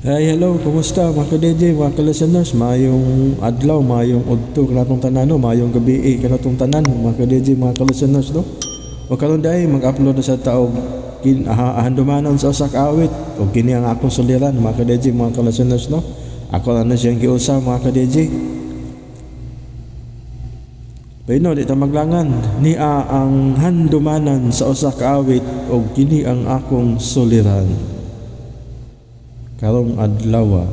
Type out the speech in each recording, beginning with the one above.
Hey, hello, kumusta mga ka-DJ, mga ka-listeners? Mayong adlaw, mayong udto kanatong tanan, no? Mayong gabi kanatong tanan, mga ka-DJ, mga ka-listeners, no? O karon dahil mag-upload na sa taog handumanan sa usa ka awit o kini ang akong suliran, mga ka-DJ, mga ka-listeners, no? Ako na siyang giusa, mga ka-DJ. Pero di ta maglangan, niya ang handumanan sa usa ka awit o kini ang akong suliran karong adlaw.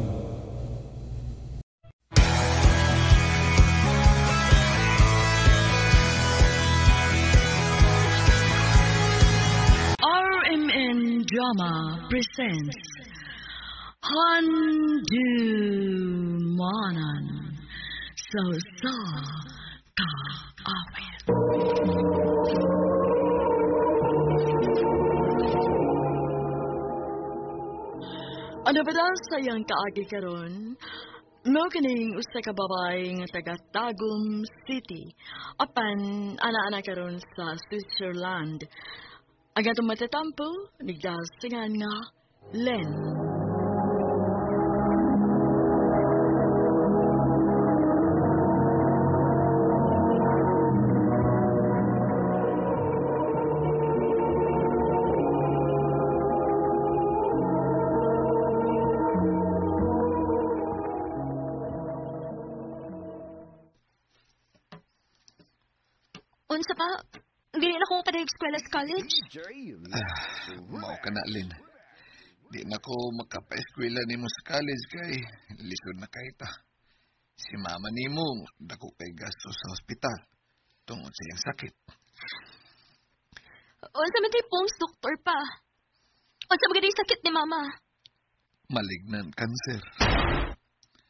RMN Drama presents Handumanan sa Usa Ka Awit. Ano ba daw sa iyang kaagi karon? Mao kining usa ka babae nga taga Tagum City apan ana-ana karon sa Switzerland. Ang atong matatampo nigdasingan nga Len. Unsa pa? Dili na ko padayog eskwela sa college. Mao ka na, Lynn. Di na ko makapaeskwela nimo sa college kay lisod na kay ta. Si mama nimo dako kay gasto sa ospital tungod sa iyang sakit. Unsa man tay pong doktor pa? Unsa man gani sakit ni mama? Malignant cancer.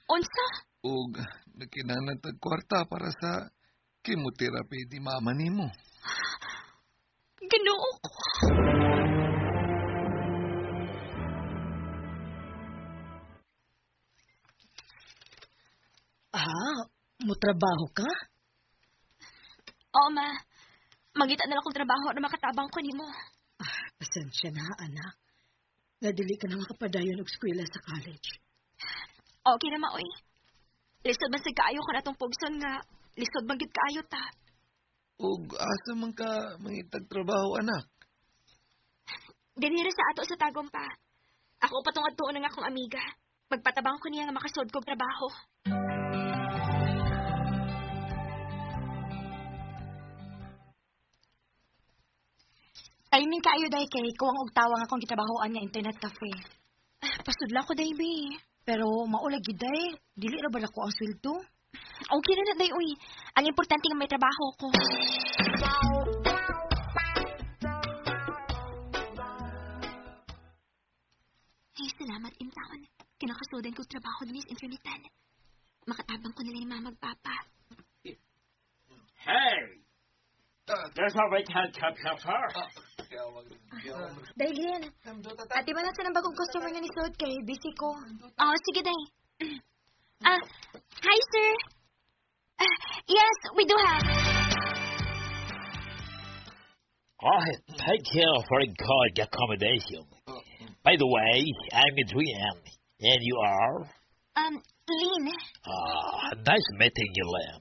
Unsa? Ug nagkinahanglan tag kwarta para sa chemotherapy ni mama nimo. Ginoo ko. Ah, mutrabaho ka? Oo, ma. Mangita na lang akong trabaho na makatabang ko nimo. Ah, pasensya na, anak. Nadili ka na makapadayon og eskwela sa college. Okay na, ma, oy. Lisod man sa kaayo ko na itong pugson nga. Lisod man gid kaayo ta. Ug asa man ka mangitag trabaho, anak? Dinhi ra sa ato sa Tagum pa. Ako pa tong adtuon ng akong amiga. Magpatabang ko niya nga makasud kog trabaho. Timing kaayo day kay kuwang og tawa nga akong gitrabahoan nga internet cafe. Pasudla ko day be. Pero maulag gid day, dili ra ba dako ang sweldo? Okay na na day uy. Ang importante nga may trabaho ko. Ay, salamat intaon. Kinakasudan ko trabaho din sa internetan. Makatabang ko nila ni mama ug papa. Hey! There's a right hand cup helper. Daylin, ate ba na sa nang bagong customer nga ni Sod kay busy ko. Oh, sige day. Ah, hi sir. Yes, we do have. Oh, thank you for a good accommodation. By the way, I'm Adrian, and you are? Lynn. Ah, nice meeting you, Lynn.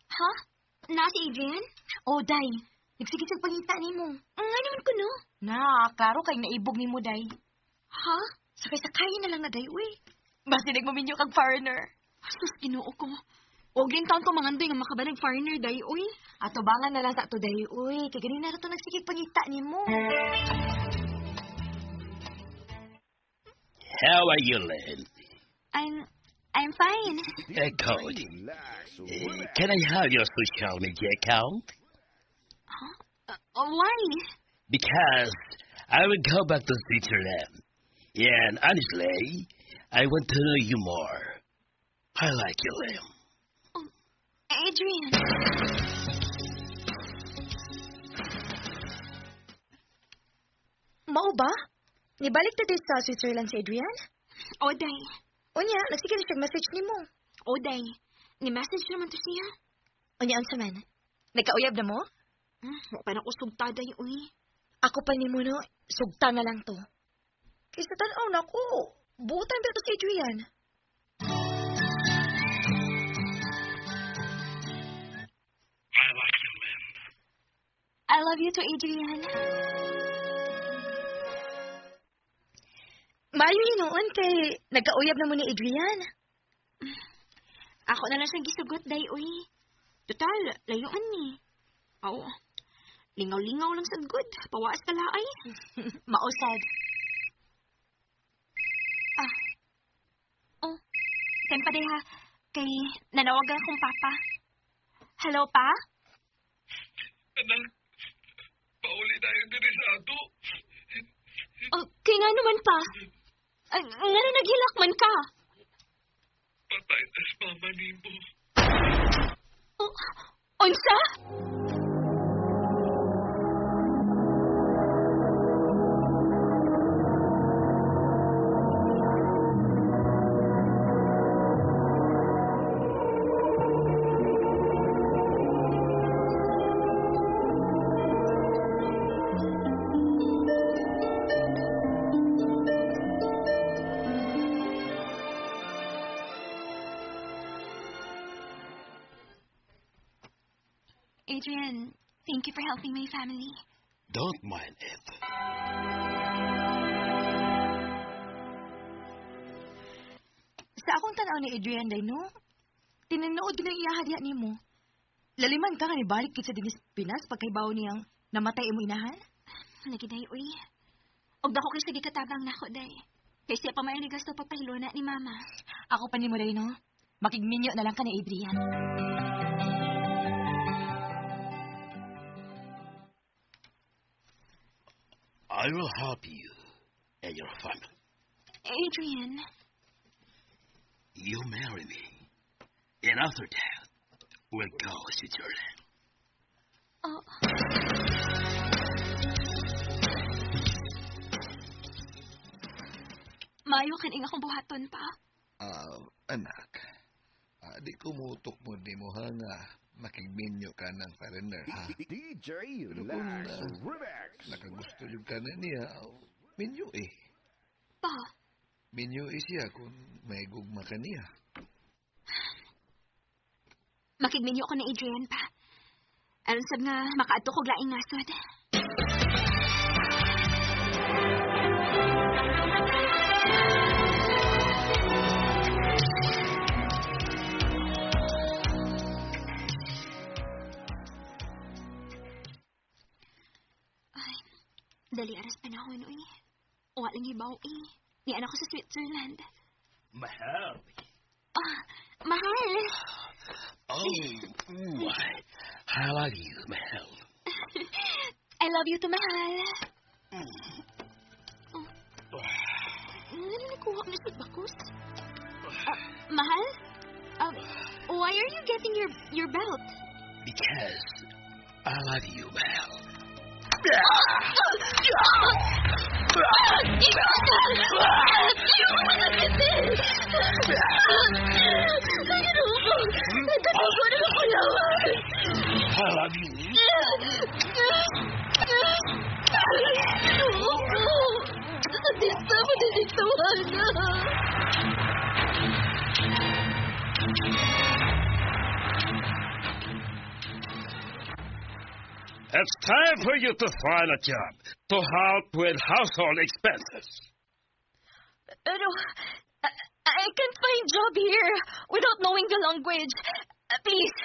Huh? Na si Adrian? Oh, day. Nagsige sa pangita nimo. Nga naman ko, no? Na, klaro kay naibog nimo, day. Ha? Sakay-sakay na lang na, day, uy. Basta nagmaminyo kag foreigner. Sus, Ginoo ko. Huwag rin taon ko mangandoy nga makabanag foreigner, day, uy. Ato bangan na lang sa ato, day, uy. Kay ganina ra to nagsigig pangita nimo. How are you, Lynn? I'm fine. Good. Can I have your social media account? Huh? Why? Because I will go back to Switzerland. And honestly, I want to know you more. I like you, Lynn. Oh, Adrian. Mao ba? Nibalik na din sa Switzerland si Adrian? O, day. Unya, nagsige na siya message nimo. O, day. Ni-message naman to siya. Unya, unsa man? Nagkauyab na mo? Wa pa na kusog ta, day, uy. Ako pa nimo no, sugta na lang to. Kaysa tan-aw nako, buutan ba to si Adrian? I like you, Lynn. I love you too, Adrian. Maayo hinuon kay nagkauyab na mo ni Adrian. Ako na lang siyang gisugot, day, uy. Total, layuan ni. Aw, lingaw-lingaw lang sa good. Pawaas ka laay. Mausad. Ah. Oh, send pa day ha. Kay nanawagan akong papa. Hello, pa? Anak, pauli tayo diri sa ato. Oh, kay nga naman pa. Nga na naghilak man ka. Patay tas mama nimo. Oh, unsa? Adrian, thank you for helping my family. Don't mind it. Sa akong tanaw ni Adrian day no, tinuod gid ang iyaha diha nimo. Laliman ka nga nibalik gid sa dinis Pinas pagkaibaw niyang namatay imo inahan? Lagi day, uy. Og dako kay sige katabang nako day. Kay siya pa may gasto pagpahiluna ni mama. Ako pa nimo day no. Makigminyo na lang ka ni Adrian. I will help you and your family. Adrian, You marry me. And after that, we'll go to Switzerland. Oh. Mayo kaning akong buhaton pa. Anak, di ko mutok mo ni mo ha nga makigminyo ka ng foreigner, ha? DJ Pero kung Lax Remix. nakagusto yung ka na niya, minyo eh. Pa? Minyo eh siya kung may gugma ka niya. Makigminyo ko ni Adrian pa. Aron sab nga makaadto kog laing nasod. Ay, dali aras panahon, uy. Wa lang hibaw, eh. Nian ako sa Switzerland. Mahal. Ah, mahal. Oh, I love you, mahal. I love you too, mahal. Oh. Ano nakuha mo sa bakos? Mahal? Why are you getting your belt? Because I love you, mahal. I love you. It's time for you to find a job to help with household expenses. Pero, I can't find job here without knowing the language. Please,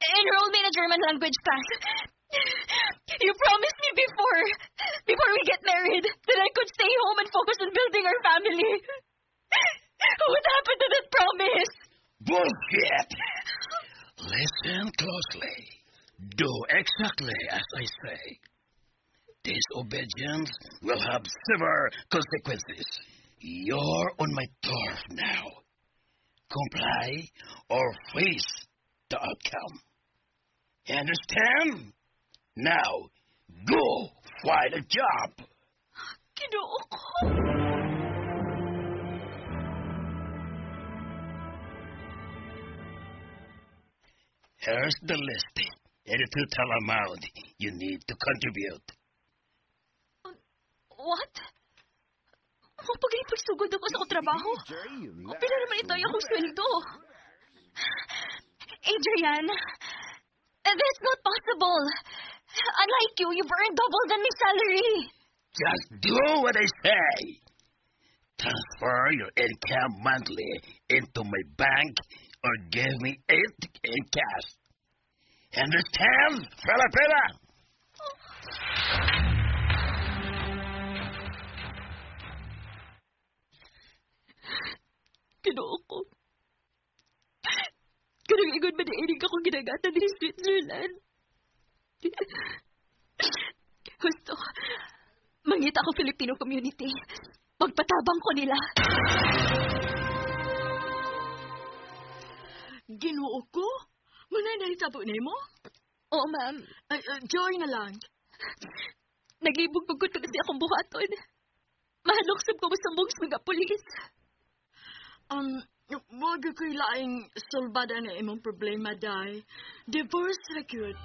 enroll me in a German language class. You promised me before we get married, that I could stay home and focus on building our family. What happened to that promise? Bullshit! Listen closely. Do exactly as I say. Disobedience will have severe consequences. You're on my turf now. Comply or face the outcome. Understand? Now, go find a job. Ginoo ko. Here's the list and the total amount you need to contribute. What? Kung pag pagsugod ako sa akong trabaho, pila naman ito yung akong sweldo. Adrian, that's not possible. Unlike you, you've earned double than my salary. Just do what I say. Transfer your income monthly into my bank or give me it in cash. Understand, Filipina? Kinoo ko. Kanang ingon ba niinig akong ginagata din sa Switzerland? Gusto, mangita ako Filipino community. Magpatabang ko nila. Ginoo ko? Muna nahitabo nimo? Oo, ma'am. Ay, Joy na lang. Nagibog-bugod ko kasi akong buhaton. Mahalok sab ko masumbong sa mga pulis. Wag ko'y laing solbada na imong problema, day. Divorce ra gyud.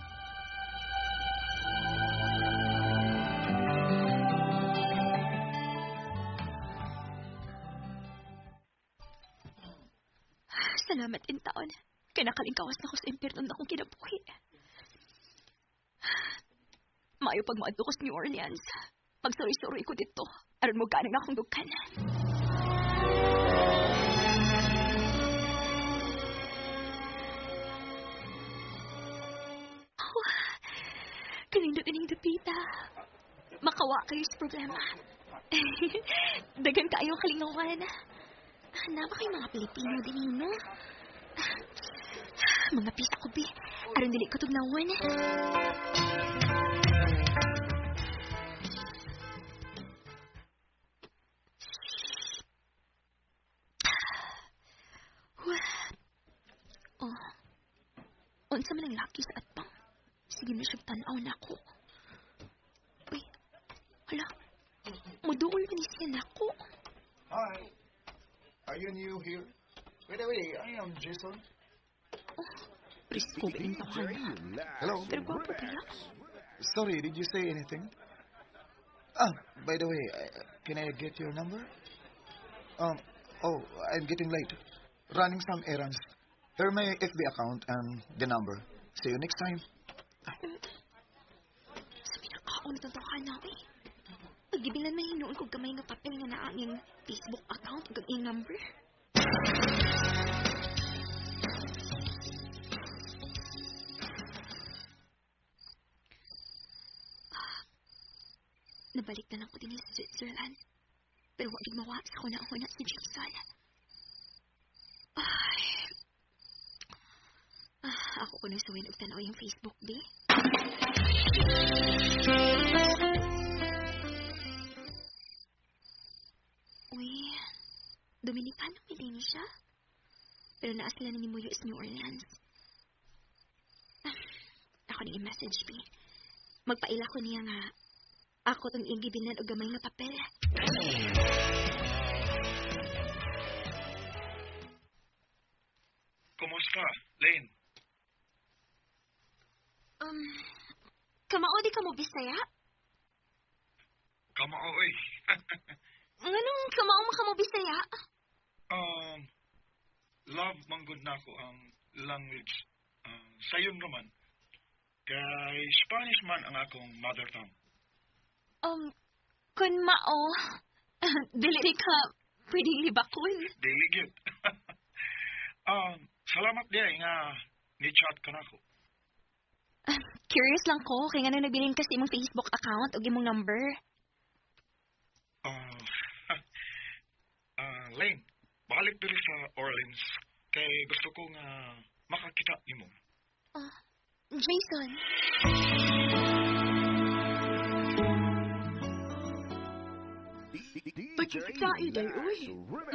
Salamat in taon. Kaya nakalingkawas na ko sa impyerno na akong kinabuhi. Maayo pag moadto ko sa New Orleans. Pagsuroy-suroy ko dito. Aron mo ganang akong dukan. Oh, kanindot ining dapita. Makawa kayo sa problema. Dagan kayo kalingawan. Nama kayo mga Pilipino din, no? Mga pisa ko, bi. Aron dili ko tugnawan. Oh. Unsa man ang laki sa atbang. Sige na siyang tanaw na ako. Uy, hala. Muduol man ni siya nako. Hi. Are you new here? By the way, I am Jason. Oh, presko ba yung tawanan? Hello. Pero gwapo pala. Sorry, did you say anything? Ah, by the way, can I get your number? Oh, I'm getting late. Running some errands. Here my FB account and the number. See you next time. Sa pinakaon itong tawanan eh. Paggibilan man hinuon ko gamay nga papel nga naa ang iyang Facebook account ug ang iyang number. Nabalik na lang ko din sa Switzerland. Pero wag mawa sa kuna-una si Jason. Ay. Ako ko nasuwin og tanaw yung Facebook, di. Uy, Dominicano may din siya. Pero naa sila ni Muyo sa New Orleans. Ako ni i-message, bi. Magpaila ko niya nga ako tong iyang gibinan og gamay nga papel. Kumusta, Lane? Kamao di ka mo Bisaya? Kamao eh. Nganong kamao man ka mo Bisaya? Love manggod na ako ang language. Sayon naman. Kay Spanish man ang akong mother tongue. Kun mao, dili ka pwedeng libakon. Dili gyud. Salamat diay nga ni-chat ka nako. Curious lang ko kay ngano nagbilin ka sa imong Facebook account ug imong number. Lane, balik diri sa Orleans kay gusto ko nga makakita nimo. Jason. Pagkikita, day, uy.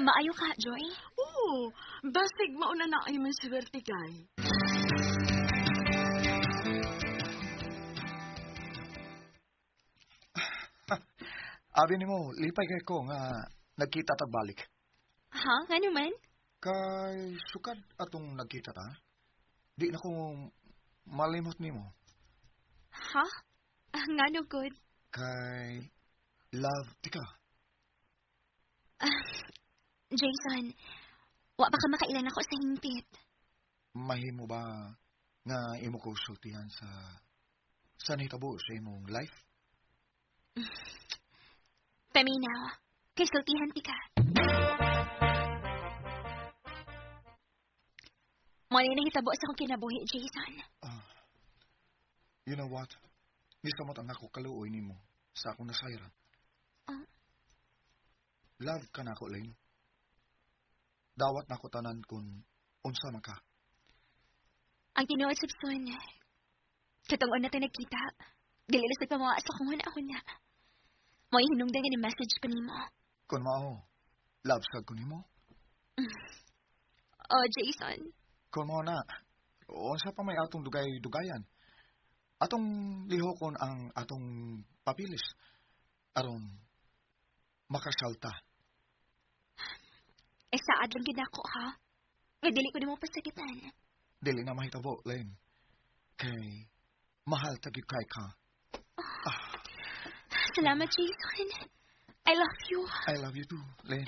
Maayo ka, Joy? Oo, basig mauna na ay man swerte kay. Abi nimo, lipay kay ko nga nagkita tag balik. Ha? Ngano man? Kay sukad atong nagkita ta. Di na ko malimot nimo. Ha? Ngano good? Kay Love, tika. Jason, wa pa ka makailan ako sa hingpit. Mahimo ba nga imo ko sultihan sa nahitabo sa imong life? Paminaw, kay sultihan ti ka. Mo ni nahitabo sa akong kinabuhi, Jason. You know what? Nisamot ang ako kaluoy nimo sa akong nasayran. Love ka na ako, Lane. Dawat na ako tanan kung unsa man ka. Ang tinuod, Subson, katong una tayo nagkita, dili na sa pamawa sa akong una-una. Mo'y hinungdan nga ni message ko nimo. Kung mao, love sad ko nimo? Oh, Jason. Kung mao na, unsa pa may atong dugay-dugayan? Atong lihokon ang atong papilis aron makasalta. Eh, saad lang gid ako, ha? Nga dili ko nimo pasakitan. Dili na mahitabo, Lane. Kay mahal ta gyud kay ka. Salamat, Jason. I love you. I love you too, Lane.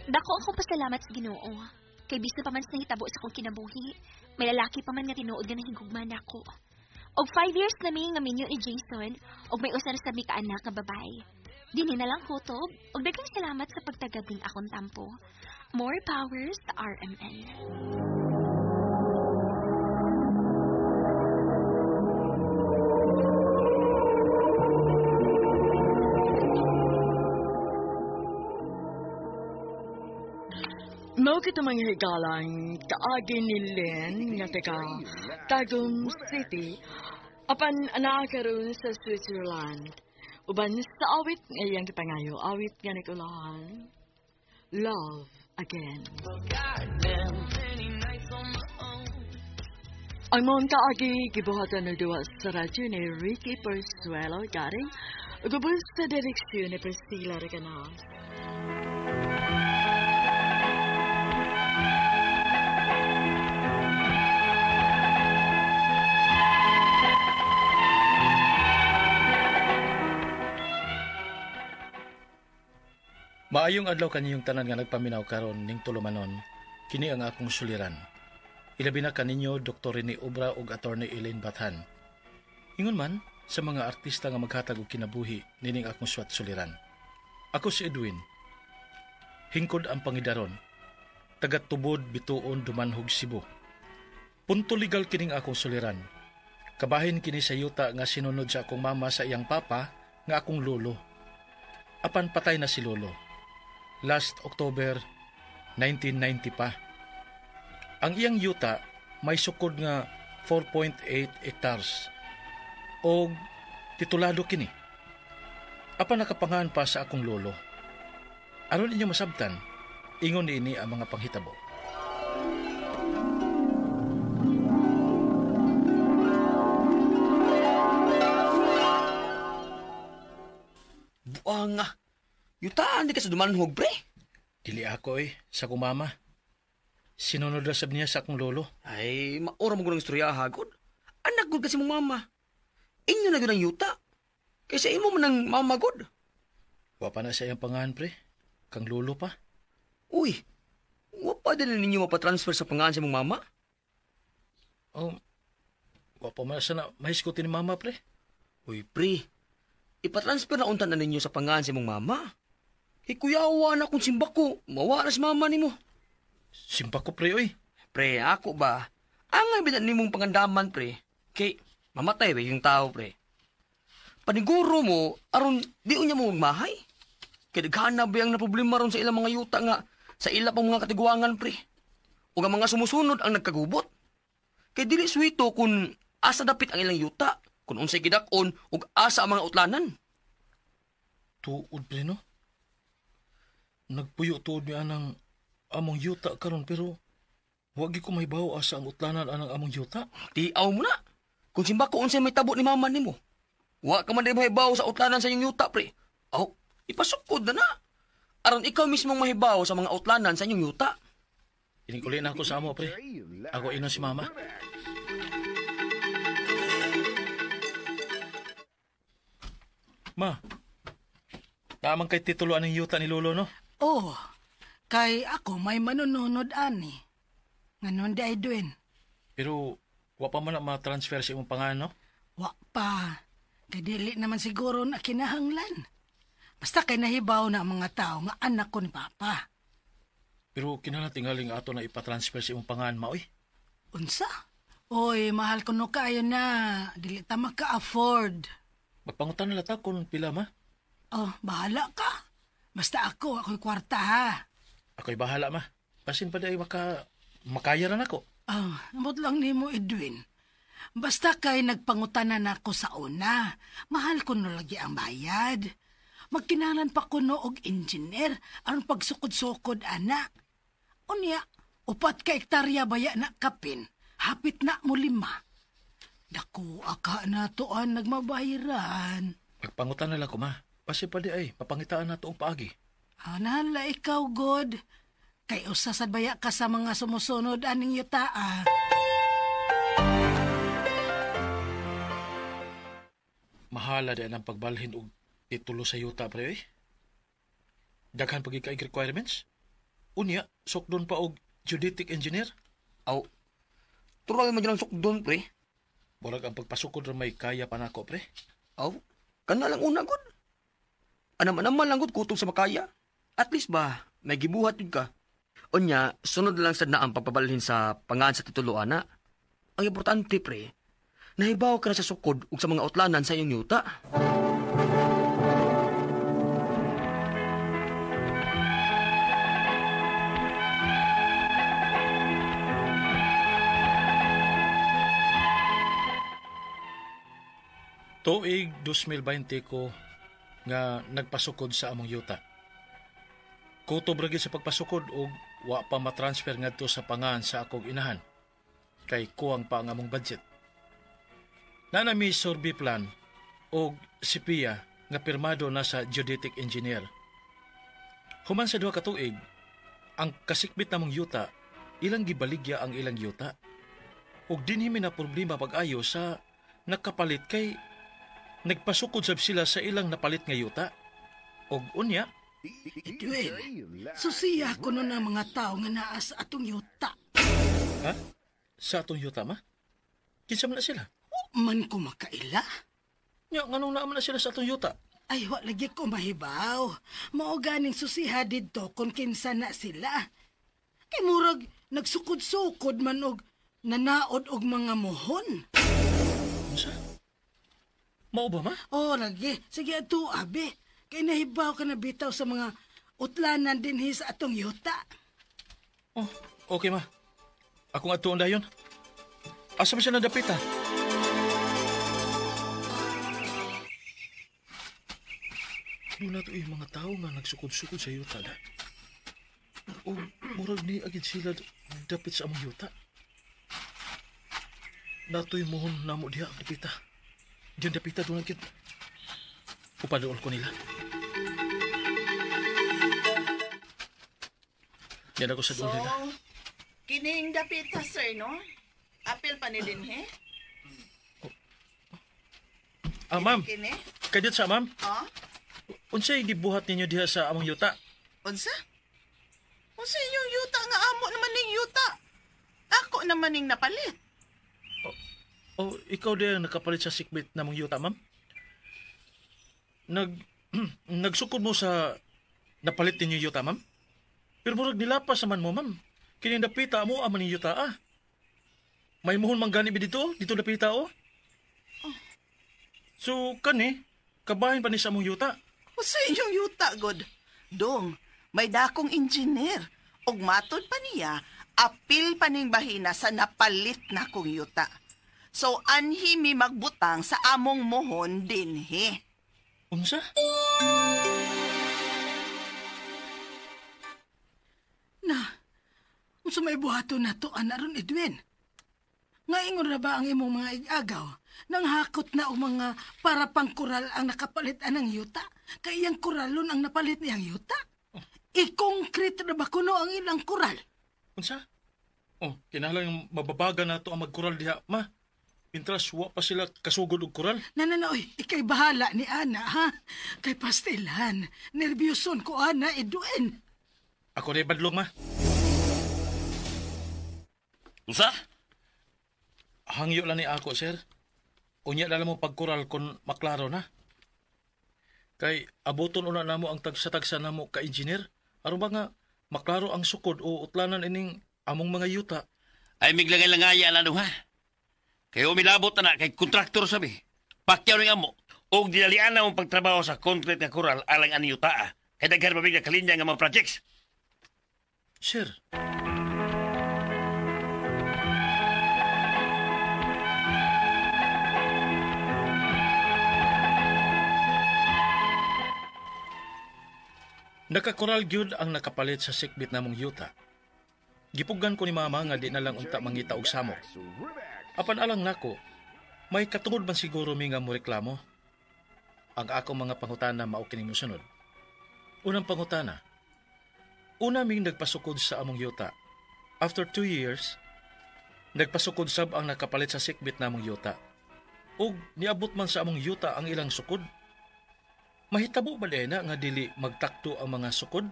Dako akong pasalamat sa Ginoo. Kay bisan pa man sa nahitabo sa akong kinabuhi, may lalaki pa man nga tinuod nga nahigugma nako. Og 5 years na mi nga minyo ni Jason, og may usa ra sa mi ka anak nga babae. Dinhi na lang kutob, og daghang salamat sa pagtagad ning akong tampo. More power sa RMN. Mao kita mga higalang kaagi ni Lynn nga taga Tagum City apan anaa karon sa Switzerland. Uban sa awit nga iyang gipangayo, awit nga nagulahan, Love Again. Ang mong kaagi gibuhatan og duwa sa radyo ni Ricky Persuelo garing ug ubos sa direksyon ni Priscilla Reganas. Maayong adlaw kaniyong tanan nga nagpaminaw karon ning tulumanon, kini ang akong suliran. Ilabi na kaninyo Dr. Rene Obra ug Attorney Elaine Bathan. Ingon man sa mga artista nga maghatag og kinabuhi nining akong suwat suliran. Ako si Edwin. Hingkod ang pangidaron. Tagatubod bituon Dumanhog Cebu. Punto legal kining akong suliran. Kabahin kini sa yuta nga sinunod sa akong mama sa iyang papa nga akong lolo. Apan patay na si lolo. Last October 1990 pa. Ang iyang yuta may sukod nga 4.8 hectares og titulado kini. Apan nakapangahan pa sa akong lolo. Aron inyo masabtan, ingon niini ang mga panghitabo. Buang nga. Yutaan di ka sa Dumanhog, pre. Dili ako sa kumama. Sinunod na sab niya sa akong lolo. Ay, maura mo ng istorya, hagod. Anak gud kasi mong mama. Inyo na gud ang yuta. Kaysa imo man ang mama gud. Wa pa na sa iyang pangahan, pre. Kang lolo pa. Uy, wa pa din ninyo mapatransfer sa pangahan sa mong mama? Oh, wa pa man sa na mahisgutin ni mama, pre. Uy, pre. Ipatransfer na untan na ninyo sa pangahan sa mong mama. Hikuyawa na kung simba ko, mawa na si mama nimo. Simba ko, pre, oy. Pre, ako ba? Angay bitan nimong pangandaman, pre. Kay, mamatay ba yung tao, pre. Paniguro mo, aron di unya mo magmahay. Kay daghan na ba ang naproblema ron sa ilang mga yuta nga, sa ila pang mga katiguangan, pre. Ug ang mga sumusunod ang nagkagubot. Kay dili suwito kung asa dapit ang ilang yuta, kung unsay gidak-on ug asa ang mga utlanan. Tuod, pre, no? Nagpuyo tuod mi anang among yuta karon pero wag ko mahibaw asa ang utlanan anang among yuta. Tiaw mo na. Kung simba ko unsay may tabo ni mama nimo. Wa ka man mahibaw sa utlanan sa inyong yuta, pre. Aw, ipasukod na na. Aron ikaw mismong mahibaw sa mga utlanan sa inyong yuta. Inikuli na ako sa amo, pre. Ako inon si mama. Ma, naamang kay titulo aning yuta ni Lolo, no? Oh, kay ako may manununod ani. Nganon di ay Edwin. Pero, wa pa man na ma-transfer sa imong pangalan, no? Wa pa. Kay dili naman siguro na kinahanglan. Basta kay nahibaw na ang mga tao nga anak ko ni Papa. Pero kinahanglan tingaling ato na ipatransfer sa imong pangalan, ma, oy. Unsa? Oy, mahal ko no kaayo na. Dili ta maka-afford. Magpangutan na lata kung pila, ma. Oh, bahala ka. Basta ako, ako'y kwarta, ha. Ako'y bahala, ma. Basin pa di ay makaya na nako. Oh, ambot lang nimo, Edwin. Basta kay nagpangutanan ako sa una. Mahal ko no lagi ang bayad. Magkinalan pa ko no og engineer aron pagsukod-sukod, ana. Unya, 4 ka hektarya baya na kapin. Hapit na mo 5. Dako, aka na toan nagmabayaran. Magpangutan na lang ko, ma. Basi pa di ay, mapangitaan na toong paagi. Ah, nahala ikaw, God. Kay usa sad baya ka sa mga sumusunod aning yuta, ah. Mahala di ang pagbalhin og titulo sa yuta, pre, eh. Daghan pag ikaig requirements. Unya, sukdon pa og geodetic engineer. Aw, tural man dyan ang sukdon, pre. Murag ang pagpasukod ra may kaya pa nako, pre. Aw, kana lang una, god. Anam-anam lang, god, kutob sa makaya. At least ba, may gibuhat yun ka. Unya, sunod lang sad na ang pagpabalhin sa pangaan sa titulo, ana. Ang importante, pre, nahibaw ka na sa sukod ug sa mga utlanan sa iyong yuta. Tuig 2020 ko nga nagpasukod sa among yuta. Kutob ra gyud sa pagpasukod og wa pa matransfer ngadto sa pangan sa akong inahan. Kay kuwang pa ang among budget. Nanami survey plan og sipiya nga pirmado na sa geodetic engineer. Human sa 2 ka tuig, ang kasikbit namong yuta, ilang gibaligya ang ilang yuta. Og dinhi mi na problema pag-ayo sa nakapalit kay nagpasukod sab sila sa ilang napalit nga yuta. Og unya, Edwin, susiya ko nun ang mga tao nga naa sa atong yuta. Ha? Sa atong yuta, ma? Kinsa man na sila? O man ko makaila. Nya, nganong naa man na sila sa atong yuta? Ay, wa lagi ko mahibaw. Mao ganing susiha didto kung kinsa na sila. Kay murag nagsukod-sukod man og nanaod og mga mohon. Unsa? Mao ba, ma? Oo, lagi. Sige, ato, abi. Kay nahibaw ka na bitaw sa mga utlanan dinhi sa atong yuta. Oh, okay, ma. Akong atuon dayon. Asa ba siya nadapita? Doon na ito yung mga tao nga nagsukod-sukod sa yuta na. O, murag ni agad sila dapit sa among yuta. Nato'y mohon namo diha ang dapita. Diyan dapita doon ang kit. Upadool ko nila. Yan ako sa doon nila. So, kining dapita, sir, no? Apil pa ni dinhi? Ah, ma'am. Kini? Kadiyot sa, ma'am. Ah? Unsay gibuhat ninyo diha sa among yuta? Unsa? Unsa inyong yuta nga amo naman ning yuta? Ako naman ning napalit. Oh, ikaw din ang nakapalit sa sikbit namong yuta, ma'am? Nagsukod mo sa napalit ninyo yuta, ma'am? Pero murag nilapas naman mo, ma'am. Kini dapita mo aman ninyo yuta, ah. May muhon man gani dito? Dito dapita, oh. So, kani, kabahin pa ni sa among yuta. Unsa inyong yuta, god? Dong, may dakong engineer. Og matod pa niya, apil pa ning bahina sa napalit na kong yuta. So, anhi mi magbutang sa among mohon dinhi. Unsa? Na, unsa may buhaton na to, ana ron, Edwin? Nga ingon ra ba ang imong mga igagaw? Nang hakot na og mga para pang koral ang nakapalit anang yuta? Kay iyang koralon ang napalit niyang yuta? I-concrete na ba kuno ang ilang koral? Unsa? Oh, kinahanglan mababaga na to ang magkoral diha, ma. Mintras wa pa sila kasugod og koral. Nananoy, ikay bahala ni Ana, ha? Kay pastilan, nervyoson ko, Ana, Edwin. Ako rin badlong, ma. Usa? Hangyo lang ni ako, sir. Unya lang mo pagkural kung maklaro na. Kay abuton una namo ang tagsa-tagsa namo ka engineer. Aron ba nga maklaro ang sukod o utlanan ining among mga yuta. Ay miglangay-langaya na ha. Kay umilabot na na kay kontraktor sabi. Pakyaw ning amo og dinalian na mong pagtrabaho sa concrete nga koral alang ani yuta. Kay daghan pa bigla kalinya nga mga projects. Sir. Nakakoral gyud ang nakapalit sa sikbit namong yuta. Gipugan ko ni mama nga di na lang unta mangita og samok. Apan alang nako, may katungod man siguro mi nga moreklamo. Ang akong mga pangutana mao kining mosunod. Unang pangutana. Una ming nagpasukod sa among yuta. After 2 years, nagpasukod sab ang nakapalit sa sikbit namong yuta. Ug niabot man sa among yuta ang ilang sukod. Mahitabo ba na nga dili magtakto ang mga sukod?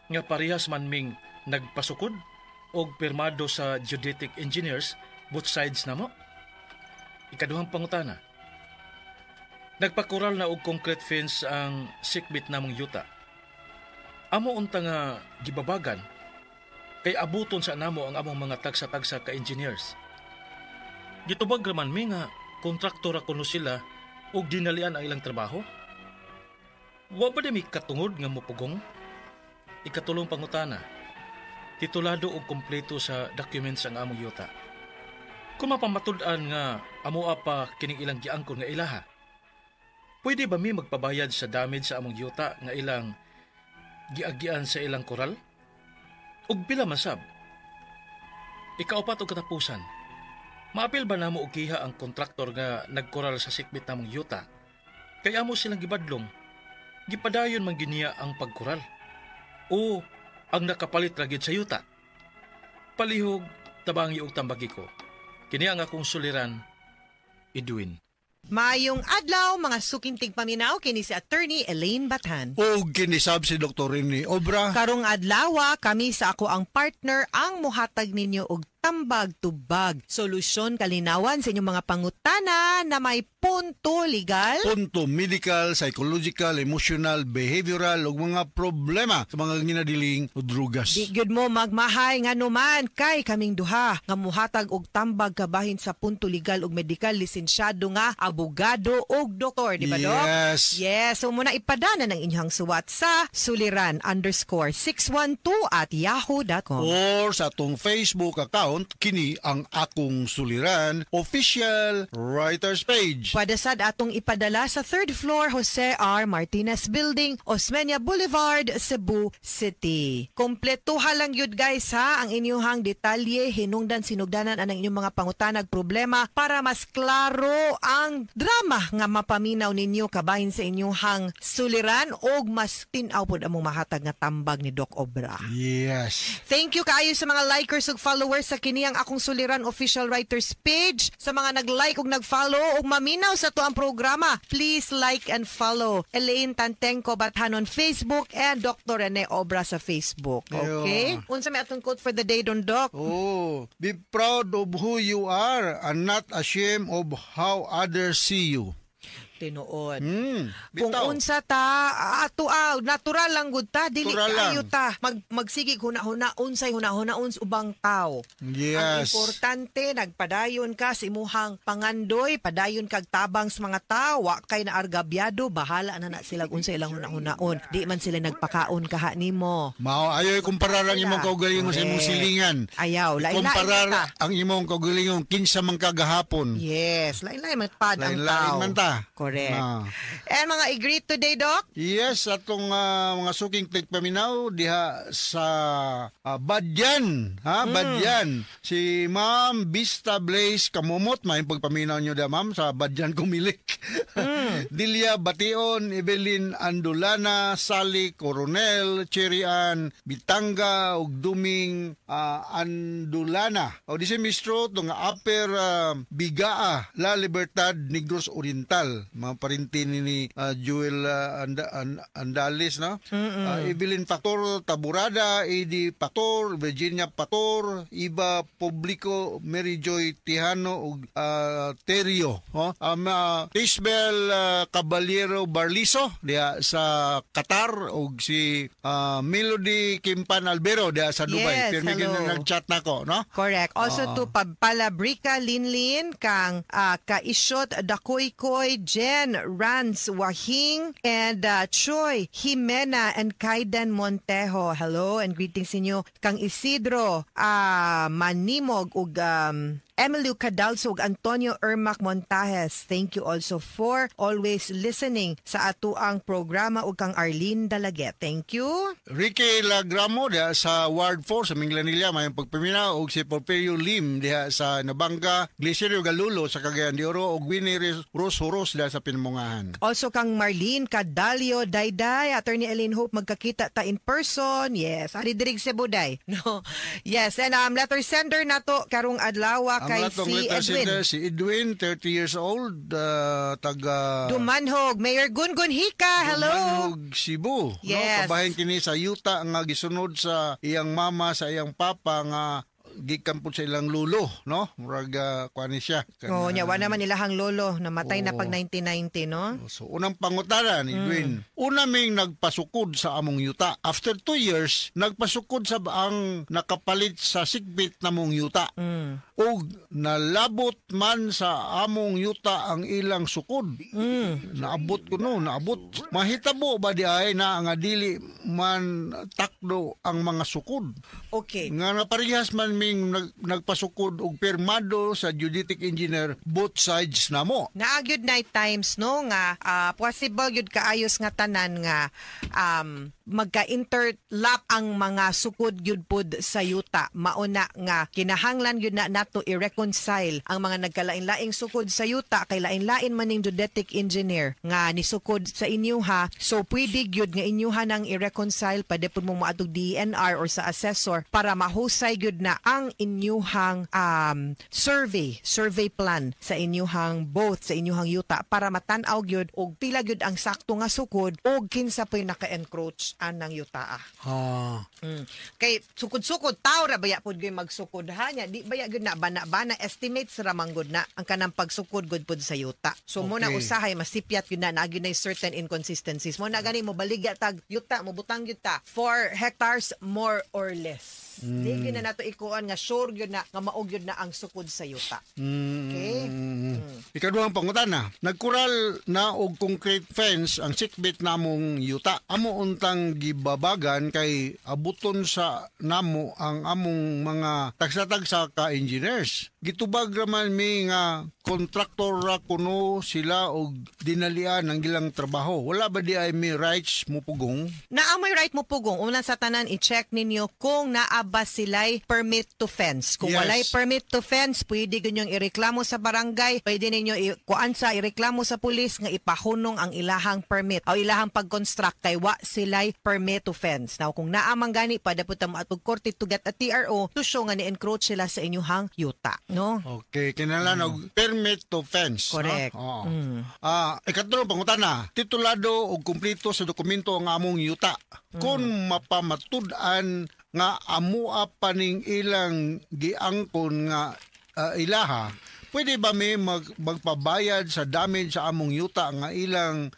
Nga parehas man ming nagpasukod og pirmado sa geodetic engineers both sides namo? Ikaduhang pangutana. Nagpakural na og concrete fence ang sikbit namong yuta. Amo unta nga gibabagan kay abuton sa namo ang among mga tagsa-tagsa ka engineers. Gitubag raman mi nga kontraktor kuno sila og dinalian ang ilang trabaho. Wa ba mi katungod nga mopugong? Ikatulong pangutana. Titulado og kompleto sa documents ang among yuta. Kung mapamatud-an nga amoa pa kining ilang giangkon nga ilaha, pwede ba mi magpabayad sa damage sa among yuta nga ilang giagian sa ilang koral? Ug pila man sab? Ikaupat og katapusan, maapil ba namo og kiha ang kontraktor nga nagkoral sa sikbit namong yuta? Kay amo silang gibadlong, gipadayon man giniya ang pagkoral o ang nakapalit ra gyud sa yuta. Palihog tabangi og tambagi ko. Kini ang akong suliran, Edwin. Maayong adlaw mga suking tigpaminaw, kini si Attorney Elaine Bathan. O kinisab si Dr. Rene Obra. Karong adlaw kami sa ako ang partner ang muhatag ninyo og tambag-tubag. Solusyon kalinawan sa inyong mga pangutana na may punto legal, punto medical, psychological, emotional, behavioral ug mga problema sa mga ginadiling o drugas. Di gyud mo magmahay nganuman kay kaming duha nga muhatag og tambag kabahin sa punto legal ug medical, lisensyado nga abogado ug doktor, di ba, Dok? Yes. Yes, so muna ipadana ng inyong suwat sa suliran_612@yahoo.com. Or sa atong Facebook account, kini ang akong suliran official writers page. Pwede sad atong ipadala sa 3rd floor Jose R. Martinez Building, Osmeña Boulevard, Cebu City. Kompletuha lang yun guys ha ang inyong detalye, hinungdan sinugdanan ang inyong mga pangutanag problema para mas klaro ang drama nga mapaminaw ninyo kabahin sa inyong suliran og mas tin-aw pod among mahatag nga tambag ni Doc Obra. Yes. Thank you kaayo sa mga likers ug followers sa kini ang akong suliran official writers page. Sa mga nag-like ug nag-follow ug maminaw sa to ang programa, please like and follow Elaine Tantengco Bathan on Facebook and Dr. Rene Obra sa Facebook. Okay? Unsa may atong quote for the day don, Doc? Oh, be proud of who you are and not ashamed of how others see you. Tinuod. Kung unsa ta ato natural lang gud ta, dili kaayo ta magsigig huna-huna unsay huna-huna uns ubang tao. Yes. Ang importante nagpadayon ka sa imuhang pangandoy, padayon kag tabang sa mga tao, wa kay naargabyado, bahala na na sila unsay ilang huna-hunaon. Di man sila nagpakaon kaha nimo. Mao ayoy kumparar ang imong kaugalingon sa imong silingan. Ayaw, lain-lain kumparar ang imong kaugalingon kinsa man ka gahapon. Yes, lain-lain man pad ang tao. Lain-lain man ta. Correct. And mga i-greet today, Doc? Yes, atong mga suking tigpaminaw diha sa Badyan. Ha, Badyan. Si Ma'am Vista Blaze Kamumot, may pagpaminaw nyo da, Ma'am, sa Badyan Kumilik. Delia Bation, Evelyn Andulana, Sally Coronel, Cherian Bitanga ug Duming Andulana. O di si Mistro nga Upper Bigaa, La Libertad, Negros Oriental. Mga parinti ni Joel Andales, no? Evelyn Factor Taburada, Edi Factor, Virginia Factor, Iba Publico, Mary Joy Tihano ug Terio, oh? Tisbel Caballero Barliso diha sa Qatar ug si Melody Kimpan Albero diha sa Dubai. Yes, Pirmi hello. gyud nag-chat nako, no? Correct. Also Oo. to Palabrica Linlin, kang Kaishot Dakoykoy, Jen Rans Wahing, and Choi Jimena and Kaiden Montejo. Hello and greetings inyo. Kang Isidro Manimog ug Emilio Cadalso ug Antonio Ermac Montajes. Thank you also for always listening sa atuang programa ug kang Arlene Dalaget. Thank you. Ricky Lagramo diha sa Ward 4 sa Minglanilla, may pagpaminaw, ug si Porfirio Lim diha sa Nabanga, Glicerio Galulo sa Cagayan de Oro ug Winnie Rose Horos diha sa Pinamungahan. Also kang Marlene Cadalio Dayday, Attorney Elaine Hope, magkakita ta in person. Yes, ari diri sa Cebu day. No. Yes, and letter sender nato karong adlaw Ang kay atong si letter Edwin. sender, si Edwin, 30 years old, taga Dumanhog, Mayor Gungun Hika, hello. Dumanhog, Cebu. Yes. No, kabahin kini sa yuta nga gisunod sa iyang mama, sa iyang papa nga gikan pud sa ilang lulo, no? Murag kuan ni siya. Oh, nya wa naman ilahang lolo, namatay na Oo. pag 1990, no? So, unang pangutana ni Edwin. Una ming nagpasukod sa among yuta. After 2 years, nagpasukod sa ang nakapalit sa sikbit namong yuta. Ug nalabot man sa among yuta ang ilang sukod. Naabot ko no, naabot. Mahitabo ba di ay na nga dili man takdo ang mga sukod? Okay. Nga naparehas man ming nagpasukod og pirmado sa geodetic engineer both sides namo. Naa gyud night times, no, nga possible gyud kaayos nga tanan nga magka-interlap ang mga sukod gyud pud sa yuta. Mauna nga kinahanglan gyud na nato i-reconcile ang mga nagkalain-laing sukod sa yuta kay lain-lain man ning geodetic engineer nga nisukod sa inyuha. So pwede gyud nga inyuha nang i-reconcile, pwede pud mo moadtog DENR or sa assessor para mahusay gyud na ang inyuhang survey plan sa inyuhang both sa inyuhang yuta para matan-aw gyud og pila gyud ang sakto nga sukod og kinsa po'y naka-encroach anang yuta. Kay sukod-sukod tao ra baya pud gyud magsukod ha nya, di baya gyud na bana-bana, estimates ra man gud na ang kanang pagsukod gud pud sa yuta. So mo na usahay masipyat gyud na naa gyud na certain inconsistencies. Mo na gani mo baligya tag yuta, mo butang yuta 4 hectares more or less. Di gyud na nato ikuan nga sure gyud na nga mao gyud na ang sukod sa yuta. Okay? Ikaduhang pangutana, nagkural na og concrete fence ang sikbit namong yuta. Amo untang gibabagan kay abuton sa namo ang among mga tagsa-tagsa ka engineers. Gitubag raman mi nga kontraktor ra kuno sila og dinalian ang ilang trabaho. Wala ba di ay mi rights mo pugong? Naa mo'y right mo pugong. Una sa tanan, i-check ninyo kung naa ba sila'y permit to fence. Kung walay permit to fence, pwede ninyong ireklamo sa barangay, pwede ninyo kuan sa ireklamo sa pulis nga ipahunong ang ilahang permit o ilahang pag-construct kay wa sila'y permit to fence. Now, kung naa man gani, pwede po ta moadtog korte to get a TRO to show nga ni-encroach sila sa inyuhang yuta. No? Okay, kinahanglan og permit to fence. Correct. No? Oo. Ikatlong pangutana, titulado og kumpleto sa dokumento ang among yuta. Kung mapamatud-an nga amua pa ning ilang giangkon nga ilaha, pwede ba mi magpabayad sa damage sa among yuta nga ilang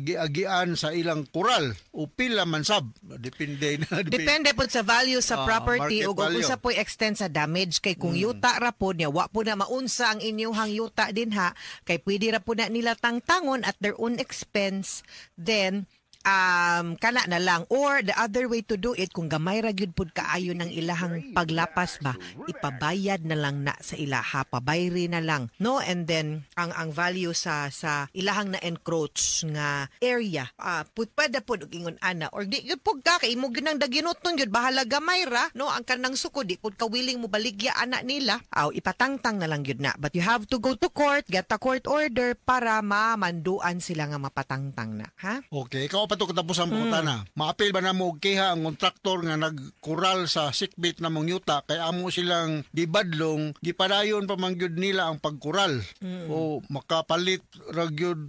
giagian sa ilang kural o pila man sab? Depende na. Depende po sa value sa property market ug kung value. unsa po'y extent sa damage, kay kung yuta ra po niya, wa po na maunsa ang inyuhang yuta dinha, kay pwede ra po na nila tangtangon at their own expense, then Kana na lang, or the other way to do it, kung gamay ra gyud pud kaayo ng ilahang paglapas ba, ipabayad na lang na sa ilaha, pabayri na lang, no? And then ang value sa ilahang na encroach nga area, pud pwede pud og ingon ana, or di gyud pud ka kay imo gyud nang daginuton gyud, bahala gamay ra, no? Ang kanang suko di pud ka willing mo baligya ana nila, aw ipatangtang na lang gyud na, but you have to go to court, get a court order para mamanduan sila nga mapatangtang na, ha? Okay, ikaw pa to katapos ang pangutana. Maapil ba na mo og kiha ang kontraktor nga nagkural sa sikbit na mong yuta kay amo silang gibadlong, gipadayon pa man gyud nila ang pagkural? O makapalit ra gyud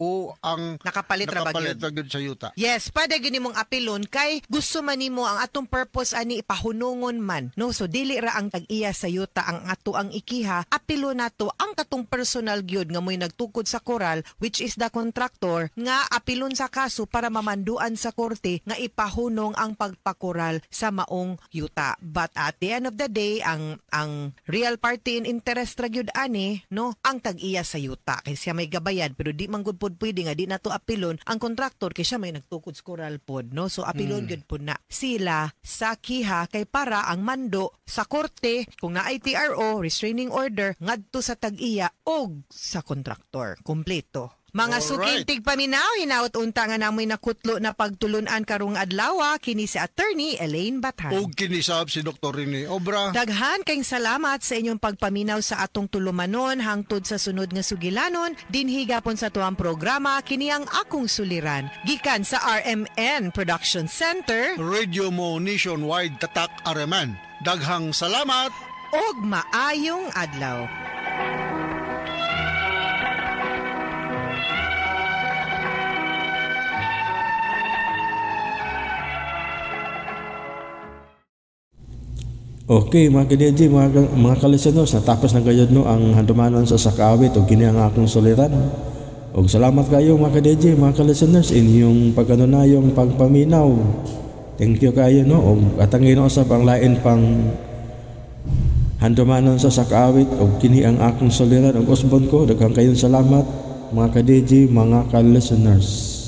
o ang nakapalit ra ba nakapalit gyud? Ra gyud sa yuta. Yes, pwede gyud nimong apilon kay gusto man nimo ang atong purpose ani ipahunungon man. No, so dili ra ang tag-iya sa yuta ang ato ang ikiha, apilo nato ang katong personal gyud nga mo'y nagtukod sa koral, which is the contractor, nga apilon sa kaso para mamanduan sa korte nga ipahunong ang pagpakoral sa maong yuta. But at the end of the day, ang real party in interest ra gyud ani, no, ang tag-iya sa yuta kay siya may gabayad, pero di man gud pod pwede nga di nato apilon ang kontraktor kay siya may nagtukod sa koral pod, no? So apilon gyud pod na sila sa kiha kay para ang mando sa korte kung naay TRO, restraining order, ngadto sa tag-iya og sa kontraktor kompleto. Mga suking tigpaminaw, hinaot unta nga namoy nakutlo na pagtulunan karong adlaw, kini si Attorney Elaine Bathan. Og kini sab si Dr. Rene Obra. Daghan kayong salamat sa inyong pagpaminaw sa atong tulumanon hangtod sa sunod nga sugilanon dinhi gapon sa tuang programa kini ang Akong Suliran gikan sa RMN Production Center, Radio Mo Nationwide Tatak RMN. Daghang salamat og maayong adlaw. Okay, mga ka-DJ, mga ka-listeners, natapos na gayud no ang handumanon sa Sakawit og kini ang Akong Suliran. Og salamat kayo mga ka-DJ, mga ka-listeners, inyong pagkanunayong pagpaminaw. Thank you kayo no. Og atang ginausap ang lain pang handumanon sa Sakawit og kini ang Akong Suliran og usbon ko. Daghang kayong salamat mga ka-DJ, mga ka-listeners.